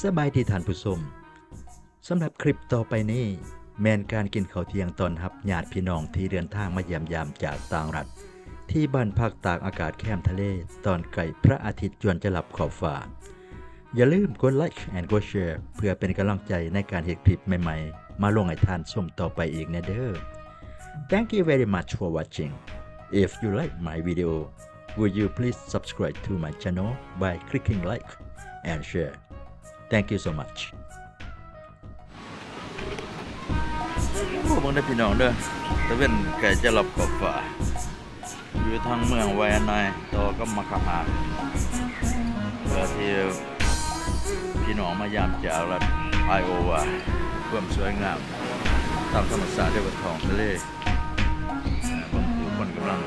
ສະບາຍດີທ່ານຜູ້ຊົມ. ສຳລັບຄລິບຕໍ່ໄປນີ້ ແມ່ນການກິນເຂົ້າທ່ຽງຕ້ອນຮັບຍາດພີ່ນ້ອງທີ່ເດີນທາງມາຢ້ຽມຢາມຈາກຕ່າງລັດ ທີ່ບ້ານພັກຕາກອາກາດແຄມທະເລ ຕອນໃກ້ພະອາທິດຈວນຈະລັບຂອບຟ້າ. ຢ່າລືມກົດໄລ ແລະ ກົດແຊ ເພື່ອເປັນກຳລັງໃຈໃນການເຮັດຄລິບໃໝ່ໆ ມາລົງໃຫ້ທ່ານຊົມຕໍ່ໄປອີກແນ່ເດີ້. Thank you very much for watching. If you like my video, would you please subscribe to my channel by clicking like and share? Thank you so much. ໂອ້ ເບິ່ງເດີ້ພີ່ນ້ອງເດີ້ ຕາເວັນໃກ້ຈະລັບຂອບຟ້າ ຢູ່ທາງເມືອງໄວອານາຍ ຕໍ່ກັບມະຄະຫາ ເພື່ອທີ່ພີ່ນ້ອງມາຢ້າມຈາກລັດໄອໂອວາ ຄວາມສວຍງາມຕາມທຳມະຊາດ ເອີ້ນວ່າທ້ອງທະເລ. ເບິ່ງຜູ້ຄົນກຳລັງ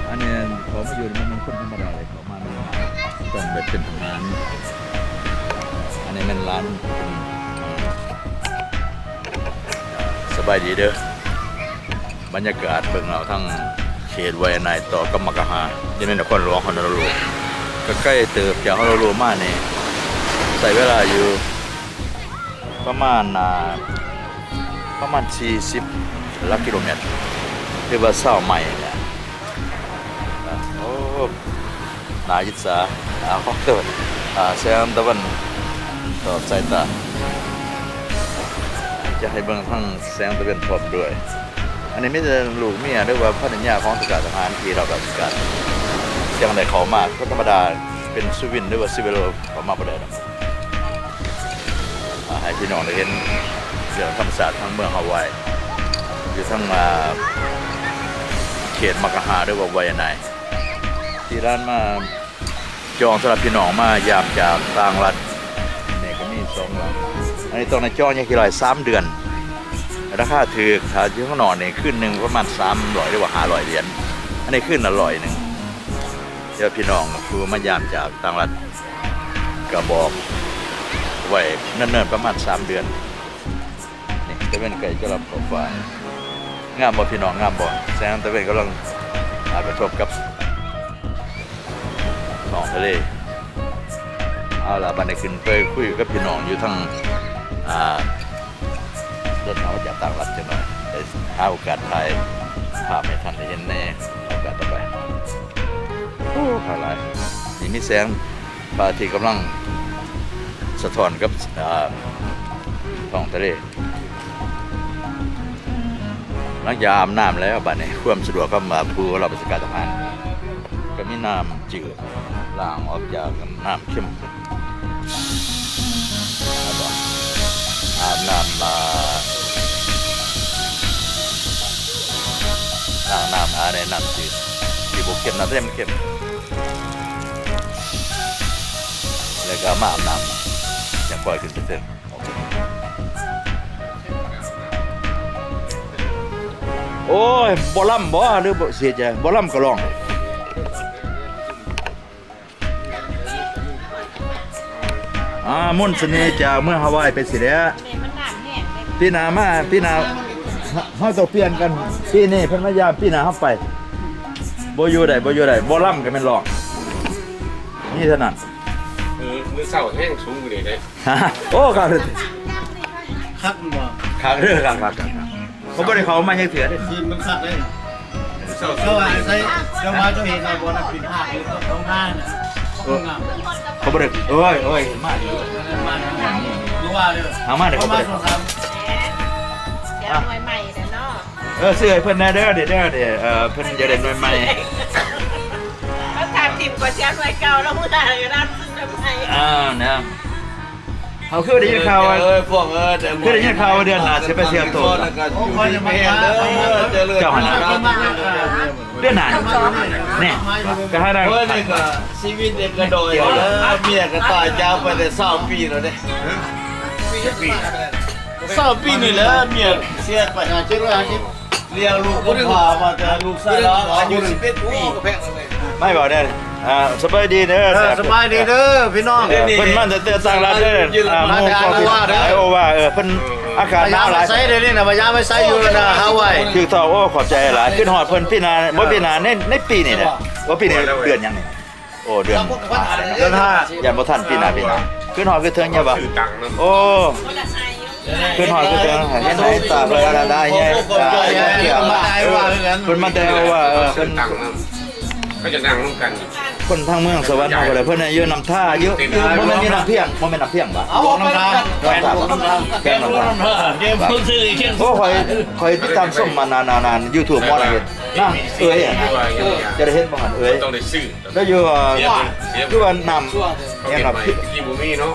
ອັນນີ້ເຂົ້າມາຢູ່ນີ້ມັນບໍ່ແມ່ນຄົນທຳມະດາເດ້ ເຂົ້າມານີ້ຕ້ອງໄດ້ເປັນທະຫານ. ອັນນີ້ແມ່ນລານ ສະບາຍດີເດີ້ ບັນຍາກາດເບິ່ງເອົາທາງເຂດໄວອານາຍຕໍ່ກັບມະກະຫາ ຢູ່ໃນນະຄອນຫຼວງຮອນໂນຣູ ກະໄກເຕີບຈາກຮອນໂນຣູມານີ້ ໃຊ້ເວລາຢູ່ ປະມານ ອ່າ ປະມານສີ່ສິບຫຼັກກິໂລແມັດ ຫຼືວ່າຊາວໄມລແຫຼະ. ໂອ້ ໜ້າອິດສາ ອ່າ ຂໍໂທດ ອ່າ ແສງຕາເວັນສອດສາຍຕາ. ຈະໃຫ້ເບິ່ງທັງແສງຕາເວັນພ້ອມດ້ວຍ ອັນນີ້ມີແຕ່ລູກເມຍ ຫຼືວ່າພັນລະຍາຂອງທະຫານທີ່ຮັບລາຊະການ ຈັ່ງໄດ້ເຂົ້າມາ. ຄົນທຳມະດາເປັນສະວິນ ຫຼືວ່າຊີເວໂລ ເຂົ້າມາບໍ່ໄດ້ດອກ. ອ່າ ໃຫ້ພີ່ນ້ອງໄດ້ເຫັນເລື່ອງທຳມະຊາດທາງເມືອງຮາວາຍ ຢູ່ທາງ ອ່າ ເຂດມະກະຫາ ຫຼືວ່າໄວອານາຍ ທີ່ຮ້ານມາຈອງສຳລັບພີ່ນ້ອງມາຢ້າມຈາກຕ່າງລັດ. ນີ້ກະມີສອງຫຼັງ ອັນນີ້ຕ້ອງໄດ້ຈອງຢ່າງທີ່ໜ້ອຍສາມເດືອນ ລາຄາຖືກ. ຖ້າຢູ່ຂ້າງນອກນີ້ຄືນໜຶ່ງປະມານສາມຮ້ອຍ ຫຼືວ່າຫ້າຮ້ອຍຫຼຽນ ອັນນີ້ຄືນລະຮ້ອຍໜຶ່ງ. ແຕ່ວ່າພີ່ນ້ອງຜູ້ມາຢ້າມຈາກຕ່າງລັດ ກະບອກໄວ້ເນີນໆ ປະມານສາມເດືອນ. ນີ້ຕາເວັນໃກ້ຈະລັບຂອບຟ້າ ງາມບໍ່ພີ່ນ້ອງ ງາມບໍ່? ແສງຕາເວັນກຳລັງ ອາ ກະທົບກັບທ້ອງທະເລ. ເອົາລະ ບາດນີ້ຂຶ້ນໄປຄຸຍກັບພີ່ນ້ອງຢູ່ທາງ ອ່າ ເດີນທາງມາຈາກຕ່າງລັດຈັກໜ້ອຍ ໄດ້ຫາໂອກາດຖ່າຍພາບໃຫ້ທ່ານໄດ້ເຫັນໃນໂອກາດຕໍ່ໄປ. ໂອ້ ຄາກຫຼາຍ ນີ້ມີແສງ ພະອາທິດກຳລັງສະທ້ອນກັບ ອ່າ ທ້ອງທະເລ. ຫຼັງຈາກອາບນ້ຳແລ້ວ ບາດນີ້ຄວາມສະດວກຂອງ ອ່າ ຜູ້ຮັບລາຊະການທະຫານ ກະມີນ້ຳຈືດລ້າງອອກຈາກນ້ຳເຄັມ ອາບນ້ຳ ອ່າ ລ້າງນ້ຳ ອາ ໃນນ້ຳຈືດ ທີ່ບໍ່ເຄັມ ນ້ຳໃສມັນເຄັມ. ແລ້ວກະມາອາບນ້ຳ ຈັ່ງຄ່ອຍຂຶ້ນໄປເທິງ. ໂອ້ຍ ບໍ່ລຳບໍ່ ຫຼືບໍ່ເສຍໃຈ ບໍ່ລຳກະລອງ. ອ່າ ມົນສະເໜ່ຈາກເມືອງຮາວາຍໄປຊິແລ້ວ. ປີໜ້າມາ ປີໜ້າ ເຮົາຕ້ອງປ່ຽນກັນ ປີນີ້ເພິ່ນມາຢາມ ປີໜ້າເຮົາໄປ. ບໍ່ຢູ່ໄດ້ ບໍ່ຢູ່ໄດ້ ບໍ່ລຳກະແມ່ນລອງ ມີເທົ່ານັ້ນ. ມື້ ມື້ເຊົ້າແຮງສູງຢູ່ນີ້ເດ້. ໂອ້ ຄັກ ຄັກບໍ່? ຄັກເດີ ຄັກ ຄັກ ຄັກ. ເຂົາບໍ່ໄດ້ເຂົ້າມາຈັກເທື່ອເດ້. ຄືນມັນຄັກເດ້. ເຈົ້າວ່າໃສ່ ເຈົ້າວ່າເຈົ້າເຫັນວ່າບໍ່ນະ ເປັນພາບຢູ່ຂອງງານນະ ເອີ ງາມ. ເຂົາບໍ່ໄດ້ ໂອ້ຍ ໂອ້ຍ ມາຢູ່ ມາຢູ່ ຄືວ່າເດີ ເອົາມາເດີ ເຂົາບໍ່ໄດ້ ມາສອງສາມ ດຽວໜ່ວຍໃໝ່ແລ້ວເນາະ. ເອີ ຊື້ໃຫ້ເພິ່ນແດ່ເດີ ເດີ ເດີ ເອີ ເພິ່ນຢາກໄດ້ໜ່ວຍໃໝ່. ເຮົາຖາມຖິ້ມກ່ອນ ຊິເອົາໜ່ວຍເກົ່າ ລະມື້ໜ້າລະຊື້ໜ່ວຍໃໝ່. ອ້າວ ນະ ເຮົາຄືໄດ້ຍິນຂ່າວວ່າ ເອີ ພວກ ເອີ ຄືໄດ້ຍິນຂ່າວວ່າເດືອນໜ້າຊິໄປສ່ຽວໂຕ. ເຈົ້າຫັ້ນນະ ເດືອນໜ້າ ແນ່ ກະໃຫ້ນາງ ໂອ້ຍ ນີ້ກະຊີວິດເອກກະດອຍ ເມຍກະຕາຍຈາກໄປໄດ້ຊາວປີແລ້ວເດ້. ຊາວປີນີ້ແຫຼະ ເມຍເສຍໄປ. ລ້ຽງລູກກຳພ້າມາແຕ່ລູກຊາຍລາວອາຍຸສິບເອັດປີ. ມາເວົ້າແດ່ ອ່າ ສະບາຍດີເດີ. ເອີ ສະບາຍດີເດີພີ່ນ້ອງ. ເອີ ເພິ່ນມາແຕ່ຕ່າງລັດເດີ. ອ່າ ມາແຕ່ໄອໂອວາເດີ. ໄອໂອວາ ເອີ ເພິ່ນອາກາດໜາວຫຼາຍ. ໄປຢາມໄປໃສດຽວນີ້ນະ? ໄປຢາມໄປໃສຢູ່ນະ ຮາວາຍ? ຖືກຕ້ອງ. ໂອ້ ຂອບໃຈຫຼາຍ. ຄິດຮອດເພິ່ນປີໜ້າ ບໍ່ ປີໜ້າ ໃນ ໃນປີນີ້ແຫຼະ. ບໍ່ ປີນີ້ເດືອນຫຍັງນີ້? ໂອ້ ເດືອນ ເດືອນຫ້າ ຢ້ານບໍ່ທັນ ປີໜ້າ ປີໜ້າ ຂຶ້ນຮອດຂຶ້ນເທິງ ຢ່າວ່າ ໂອ້ ຂຶ້ນຮອດຂຶ້ນເທິງ ເຫັນໜ້າເຫັນຕາເພິ່ນ ອັນນັ້ນໄດ້ໃຫຍ່ ອ່າ ເພິ່ນມາແຕ່ວ່າ ເອີ ເພິ່ນ ເຂົາຈະນັ່ງນຳກັນ ຄົນທາງເມືອງສະຫວັນເຮົາກໍໄດ້ ເພິ່ນຢູ່ນ້ຳທາ ຢູ່ ຢູ່ ບໍ່ແມ່ນຢູ່ນ້ຳພຽງ ບໍ່ແມ່ນນ້ຳພຽງຫວາ? ເອົາ ນ້ຳທາ ນ້ຳທາ ແຂວງນ້ຳທາ ແຂວງເມືອງຊື່ອີກ ໂອ້ ຂ້ອຍ ຂ້ອຍຕິດຕາມຊົມ ອັນນັ້ນ ອັນນັ້ນ ຢູທູບໝໍລຳເຮັດນະ ເອີຍ ຈະໄດ້ເຫັນບໍ່ຫັ້ນ ເອີຍ ຕ້ອງໄດ້ຊື້ ແລ້ວຢູ່ ຄືວ່ານ້ຳ ຫຍັງເນາະ ທີ່ບໍ່ມີເນາະ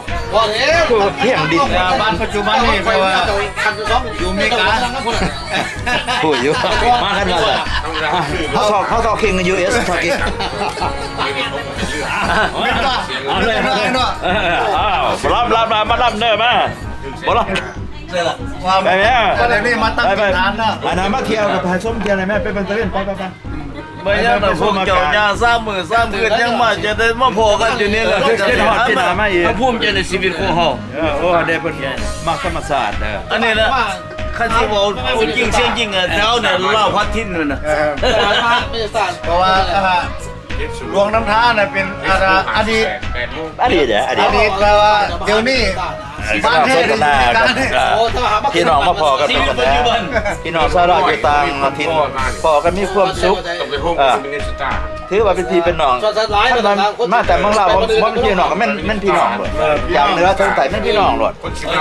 ຄືວ່າພຽງດິນ ອ່າ ບ້ານປັດຈຸບັນນີ້ແປວ່າຢູ່ເມກາ ຮູ້ຢູ່ ມາກັນວ່າຊັ້ນ ເຮົາຊອກ ເຮົາຊອກເຄັ່ງຢູ່ເອສ ຊອກເຄັ່ງ ເອົາເລີຍ ເອົາເລີຍ ເອີ ເອົາ ມາລຳ ລຳ ມາລຳເດີ ມາ ໝໍລຳ ໄປແມ່ ໄປ ໄປ ອັນນັ້ນມາທ່ຽວກັບໃຫ້ຊົມທ່ຽວໃຫ້ແມ່ ໄປເບິ່ງຕາເວັນ ໄປ ໄປ ໄປ ບໍ່ຫຍັງດອກ ພວກເຈົ້າຍ່າງສາມມື້ສາມຄືນຍັງມາ ຈະໄດ້ມາພໍ້ກັນຢູ່ນີ້ລະ ຄື ຄືຮອດປີໜ້າມາອີກ ພາກພູມໃຈໃນຊີວິດຂອງເຮົາ ເອີ ໂອ້ ໄດ້ເພິ່ນມັກທຳມະຊາດເດີ ອັນນີ້ລະ ຄັນຊິເວົ້າຕົວຈິງສຽງຈິງ ແຖວນີ້ລາວພັດຖິ່ນນັ້ນນະ ເອີ ເພາະວ່າ ຫຼວງນ້ຳທານະເປັນອະດີດ ອະດີດເດ້ ອະດີດ ອະດີດ ແຕ່ວ່າດຽວນີ້ ບ້ານແທ້ ສົນທະນາກັນ ເອີ ພີ່ນ້ອງມາພໍ້ກັນ ພີ່ນ້ອງຊາວລາວຢູ່ຕ່າງຖິ່ນ ພໍ້ກັນມີຄວາມສຸກ ເອີ ຖືວ່າເປັນພີ່ເປັນນ້ອງ ມາແຕ່ເມືອງລາວ ບໍ່ ບໍ່ແມ່ນພີ່ນ້ອງ ແມ່ນ ແມ່ນພີ່ນ້ອງໂລດ ຈາກເໜືອເຖິງໃຕ້ ແມ່ນພີ່ນ້ອງໂລດ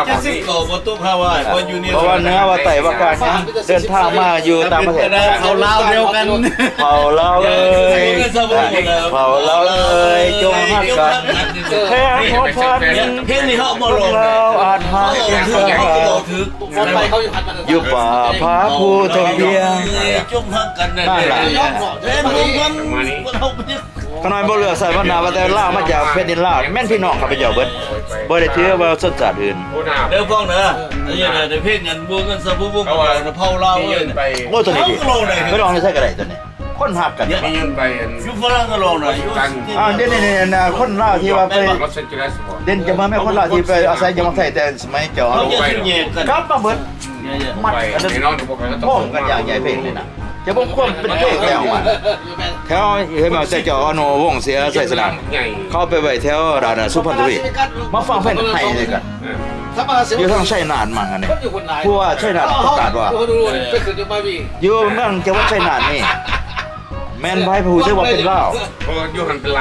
ເຈັດສິບເກົ້າບໍ່ຕົກຫາວ່າ ເພາະເໜືອວ່າໃຕ້ວ່າກາງ ເດີນທາງມາຢູ່ຕ່າງປະເທດ ເຜົ່າລາວດຽວກັນ ເຜົ່າລາວເອີຍ ເຜົ່າລາວເອີຍ ຈົ່ງຮັກກັນ ແພງຫົວພັນ ເພງນີ້ເຮົາບໍ່ລອງ ລາວອາດຫາກເທື່ອ ຢູ່ປ່າຜາພູທົ່ງພຽງ ຈົງຮັກກັນນັ້ນແຫຼະ ແພງຫົວພັນ ເຮົາ ຂະນ້ອຍບໍ່ເຫຼືອໃສ່ບັນດາ ວ່າແຕ່ລາວມາຈາກແຜ່ນດິນລາວ ແມ່ນພີ່ນ້ອງຂ້າພະເຈົ້າເບິດ ບໍ່ໄດ້ຖືວ່າຊົນຊາດອື່ນ ເດີ ຟັງເດີ ອັນນີ້ນະ ເພງອັນບົວເງິນສະພູວົງ ເຜົ່າລາວເອີຍ ໂອ້ ຕົວນີ້ ໄປລອງຢູ່ໃສກໍໄດ້ຕົວນີ້ ຄົນຮັກກັນ ຢູ່ຝຣັ່ງກໍລອງໄດ້ຢູ່ ອ່າ ດຽວນີ້ ຄົນລາວທີ່ວ່າໄປ ເດັ່ນຈະມາແມ່ນຄົນລາວທີ່ໄປອາໄສຢູ່ເມືອງໄທແຕ່ສະໄໝເຈົ້າ ກັບມາເບິດ ມັດກັນ ໂຮມກັນຢ່າງໃຫຍ່ເພງນີ້ນະ ຈະເບິ່ງຄວາມເປັນເພງແລ້ວ ແຖວເຫັນບໍ່ ແຕ່ເຈົ້າອະນຸວົງເສຍໄຊຊະນະ ເຂົາໄປໄວ້ແຖວດ້ານສຸພັນທະວີ ມາຟັງເພງໄຫ້ນຳກັນ ຢູ່ທາງໄຊນາດມັ້ງ ອັນນີ້ ຜູ້ວ່າໄຊນາດປະກາດວ່າ ຢູ່ເມືອງຈັງຫວັດໄຊນາດນີ້ ແມ່ນໃຜຜູ້ຖືວ່າເປັນລາວ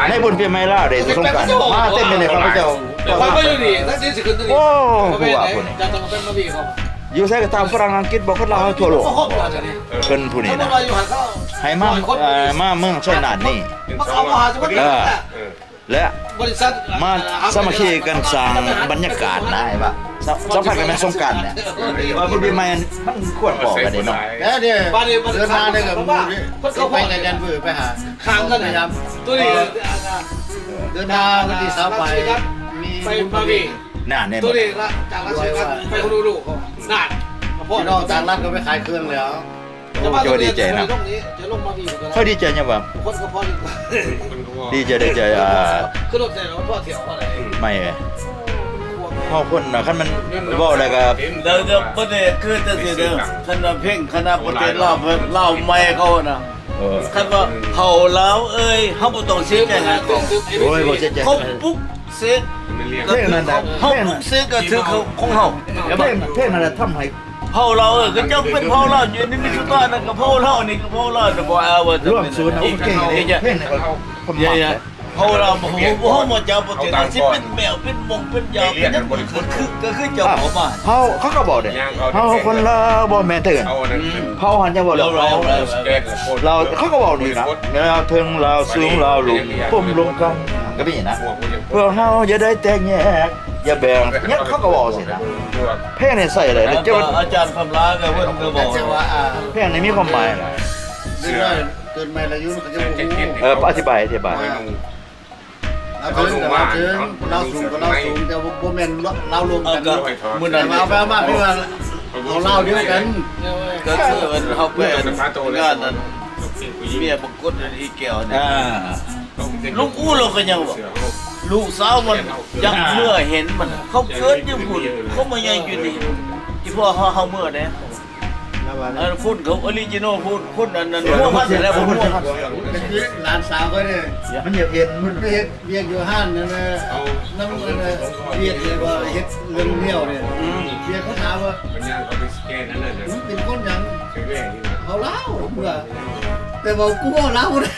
ໃນບຸນປີໃໝ່ລາວເດ້ ສົງການ ມາເຕັມຢູ່ໃນຂ້າພະເຈົ້າ ໂອ້ ຜູ້ວ່າຜູ້ນີ້ ຢູ່ໃສກໍຕາມ ຝຣັ່ງ ອັງກິດ ບໍ່ ຄົນລາວທົ່ວໂລກ ເພິ່ນຜູ້ນີ້ນະ ໃຫ້ມາ ເອີ ມາເມືອງໄຊນາດນີ້ ເອີ ແລະ ມາສາມັກຄີກັນສ້າງບັນຍາກາດນະ ໃຫ້ວ່າສຳ ສຳພັນກັນແມ່ນສົງການນີ້ ວ່າບຸນປີໃໝ່ມັນຄວນພໍ້ກັນເດ້ເນາະ ແລ້ວເດ້ ບາດນີ້ ເດືອນໜ້ານີ້ກໍໝູ່ນີ້ ຊິໄປກັນ ແດນເວີ ໄປຫາ ຂ້າງກັນ ພະຍາຍາມ ຕົວນີ້ ເດືອນໜ້າວັນທີຊາວປາຍ ມີ ໄປປາຣີ ນັ້ນແມ່ນ ຕົວນີ້ລະ ຈາກລັດສະຫະລັດໄປໂຮໂນລູ ນັ້ນ ພີ່ນ້ອງຕ່າງລັດກໍໄປຂາຍເຄື່ອງແລ້ວ ໂອ້ ເຈົ້າດີໃຈນຳ ຂ້ອຍດີໃຈຫຍັງວະ ດີໃຈ ດີໃຈ ອ່າ ຄືລົດແຕ່ລະພໍ້ທ່ຽວເທົ່າໃດ ໄມ່ ເຮົາຄົນນະ ຄັນມັນເວົ້າແລ້ວກໍ ແລ້ວກໍບໍ່ໄດ້ຄືຈັ່ງຊີ້ເດີ ຄັນວ່າເພງຄະນະປະເທດລາວ ລາວໃໝ່ເຂົານະ ເອີ ຄັນວ່າເຜົ່າລາວເອີຍ ເຮົາບໍ່ຕ້ອງເສຍໃຈຫາເຂົາ ໂອ້ຍ ບໍ່ເສຍໃຈ ເຂົາປຸກເສກ ເພງນັ້ນນະ ເຮົາປຸກເສກກໍຖືກຂອງເຮົາ ເພງ ເພງນັ້ນນະທຳໃຫ້ ເຜົ່າລາວເອີຍ ກໍເຈົ້າເປັນເຜົ່າລາວ ຢູ່ໃນມິນະໂຊຕານັ້ນກໍເຜົ່າລາວ ອັນນີ້ກໍເຜົ່າລາວ ແຕ່ບໍ່ເອົາວ່າ ລວມສູນເອົາເກັ່ງເດ້ ເພງນີ້ຂ້ອຍມັກເດ້ ເຮົາລາວບໍ່ຮູ້ ບໍ່ຮູ້ມາຈາກປະເທດ ຊິເປັນແມວ ເປັນມົງ ເປັນຢາວ ເປັນຫຍັງ ຄື ຄື ຄືເຈົ້າເຂົ້າມາ ເຮົາ ເຂົາກໍບອກເດ້ ເຮົາຄົນລາວບໍ່ແມ່ນເຖື່ອນ ເຜົ່າຫັ້ນຍັງບໍ່ແລ້ວ ລາວ ເຂົາກໍເວົ້ານີ້ນະ ລາວເທິງ ລາວສູງ ລາວລຸ່ມ ປຸ້ມລົງກັນ ກໍມີນະ ພວກເຮົາຢ່າໄດ້ແຕກແຍກ ຢ່າແບ່ງ ຫຍັງ ເຂົາກໍເວົ້າຊີ້ນະ ເພງນີ້ໃສ່ໄດ້ ແຕ່ວ່າອາຈານຄຳລາກໍເພິ່ນກໍບອກ ເພງນີ້ມີຄວາມໝາຍນະ ເກີດໃໝ່ລະຢູ່ ເຂົາຈະບໍ່ຮູ້ ເອີ ອະທິບາຍ ອະທິບາຍ ລາວເທິງກໍລາວເທິງ ລາວສູງກໍລາວສູງ ແຕ່ວ່າບໍ່ແມ່ນລາວລວມກັນ ມື້ນັ້ນເອົາໄປເອົາມາຄືວ່າເອົາລາວດຽວກັນ ກໍຄືເຮົາໄປງານນັ້ນ ເມຍປາກົດອີແກ້ວນີ້ ອ່າ ລຸງອູ້ລາວກໍຍັງວ່າ ລູກສາວມັນຢາກເມືອເຫັນມັນ ເຂົາເກີດຢູ່ພຸ້ນ ເຂົາມາໃຫຍ່ຢູ່ນີ້ ອີພໍ່ເຮົາ ເຮົາເມືອແດ່. ອັນຄົນເຂົາອອຣິຈິນອລ ຄົນ ຄົນອັນນັ້ນ ຫົວມັນແຫຼະ ຫົວມັນ ຄືຫຼານສາວຂ້ອຍເດ້ ມັນຢາກເຫັນ ມັນໄປເຮັດວຽກຢູ່ຮ້ານນັ້ນນະ ນຳອັນນະ ວຽກແບບວ່າເຮັດເລື່ອງແນວນີ້ ອືມ ວຽກເຂົາຖາມວ່າ ມັນຍ່າງເຂົ້າໄປສະແກນອັນນັ້ນນະ ມຶງເປັນຄົນຫຍັງ? ເຂົາລາວ ເພິ່ນວ່າ ແຕ່ວ່າກູເວົ້າລາວບໍ່ໄດ້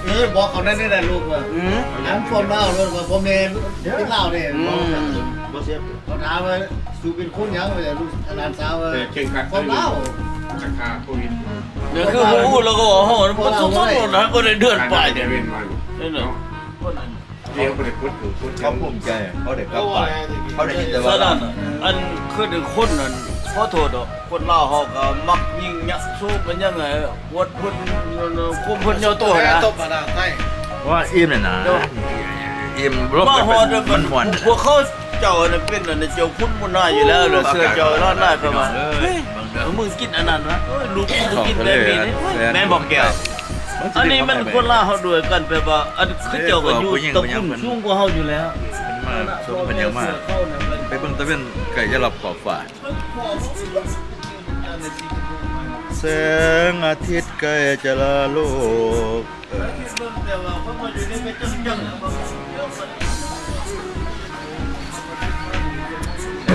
ເອີ ບອກເຂົານັ້ນແຫຼະລູກວ່າ ອືມ I'm from Lao ເພິ່ນວ່າ ບໍ່ແມ່ນ ເປັນລາວເດ້ ອືມ ເຂົາຖາມວ່າ ສູເປັນຄົນຫຍັງ? ວ່າລູກຫຼານສາວວ່າ ເອີ ເຄັ່ງຄັດ ຄົນລາວ ຈະຂ້າໂຄວິດ ເອີ ຄືບໍ່ຮູ້ ແລ້ວກໍເວົ້າ ມັນສົມມຸດນະ ກໍໄດ້ເດືອນປາຍນີ້ ເຫັນບໍ່? ເຂົາພູມໃຈ ເຂົາໄດ້ກັບບ້ານ ເຂົາໄດ້ຍິນແຕ່ວ່າ ສະນັ້ນ ອັນຄືຄົນນັ້ນ ຂໍໂທດດອກ ຄົນລາວເຮົາກໍມັກຍິງຍະໂສເປັນຫຍັງ ອວດເພິ່ນ ຄວາມເພິ່ນຍໍໂຕນະ ຕົບມາດາໄທ ວ່າອີ່ມແລ້ວນະ ອີ່ມລົງໄປ ມັນມ່ວນ ພວກເຂົາ ເຈົ້າອັນນັ້ນເປັນອັນນັ້ນ ເຈົ້າຄຸນໝູນາຢູ່ແລ້ວ ເຊື່ອເຈົ້າລ້ານນາເຂົາວ່າ ເອີຍ ມຶງກິນອັນນັ້ນວະ ເອີຍ ລູກກູບໍ່ກິນແບບນີ້ເດ້ ແມ່ນບໍ່ແກ້ວ? ອັນນີ້ມັນຄົນລາວເຮົາດ້ວຍກັນ ແບບວ່າ ອັນຄືເຈົ້າກໍຢູ່ຕະກຸນສູງກວ່າເຮົາຢູ່ແລ້ວ ມາຊົມເພິ່ນຫຍັງມາ ໄປເບິ່ງຕາເວັນໃກ້ຈະລັບຂອບຟ້າ ແສງອາທິດໃກ້ຈະລາໂລກ ເອີ ເຫັນ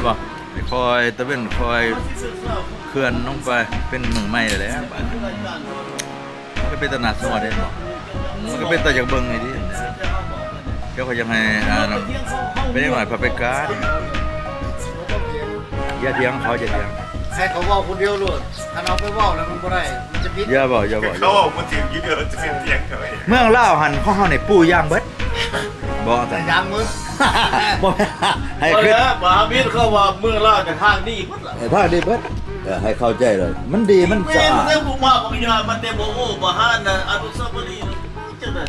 ບໍ່? ຄ່ອຍຕາເວັນຄ່ອຍເຄື່ອນລົງໄປ ເປັນມື້ໃໝ່ແລ້ວບາດນີ້ ມັນກໍເປັນຕາໜ້າຊອດເດ້ ມັນກໍເປັນຕາຢາກເບິ່ງອີ່ຫຼີ ດຽວຂ້ອຍຢາກໃຫ້ ອ່າ ເປັນຫຍັງນ້ອຍພາໄປການ ຢ່າຖຽງເຂົາ ຢ່າຖຽງ ໃຫ້ເຂົາເວົ້າຄົນດຽວໂລດ ຄັນເອົາໄປເວົ້າແລ້ວມັນບໍ່ໄດ້ ມັນຈະຜິດ ຢ່າເວົ້າ ຢ່າເວົ້າ ເຂົາເວົ້າບໍ່ຖືກຢູ່ເດີ ຈະເປັນຖຽງເຂົາເອງ ເມືອງລາວຫັ້ນຂອງເຮົານີ້ປູຢາງເບິດ ບໍ່ ແຕ່ຢາງເບິດ ບໍ່ ໃຫ້ ບໍ່ ຄື ແລ້ວ ມະຫາມິດເຂົາວ່າເມືອງລາວນີ້ທາງດີເບິດລະ ເອີ ທາງດີເບິດ ເອີ ໃຫ້ເຂົ້າໃຈເລີຍ ມັນດີ ມັນສະອາດ ແຕ່ບໍ່ມາບັກຍາ ມັນແຕ່ບໍ່ໂອ້ ບໍ່ຫານ ອະນຸສາວະລີ ຈັ່ງໃດ